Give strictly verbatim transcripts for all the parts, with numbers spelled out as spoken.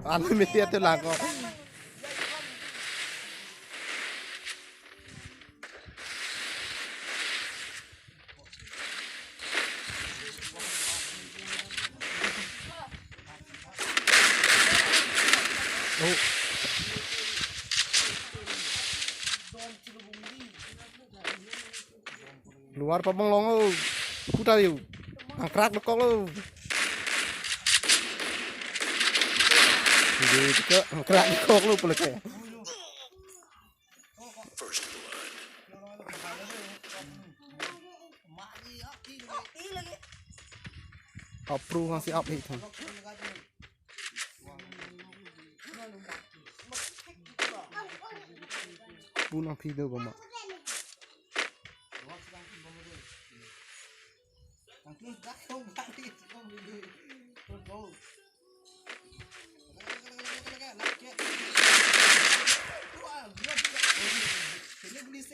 Alu mete atu lako. Oh. Luar pabang long o. Putar yuk. Angkrak dokok lo. Jadi ke angkrak dokok lo pulak ya. Apru hasi ap hi thang. Punang video goma.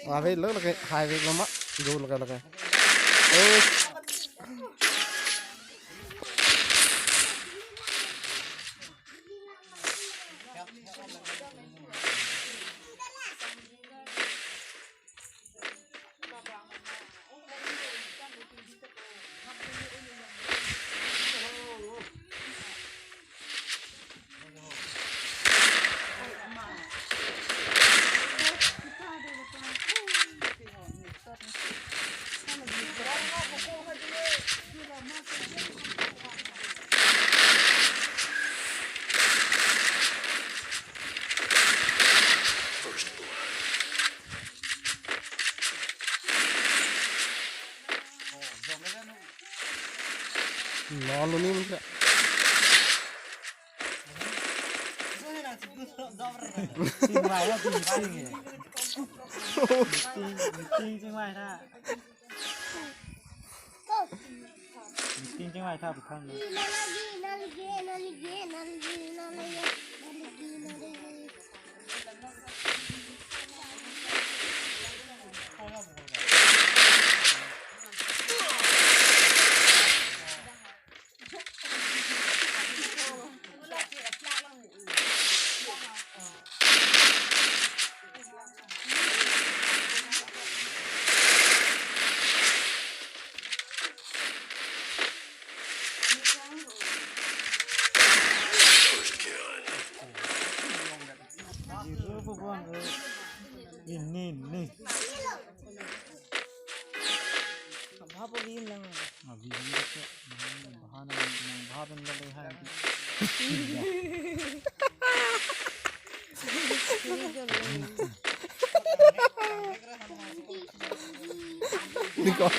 Ave lo lake, highway lo ma, go lake lake. Oh. Nolu ni muka. Chingvai ya, ching, ching, ching, chingvai tha. Ching, chingvai tha, bukhan na. Ini, ini. Bhabo vim lang. Ah, vim lang ke. Hmm, bahan lang, bahan lang le hai. Ini kok.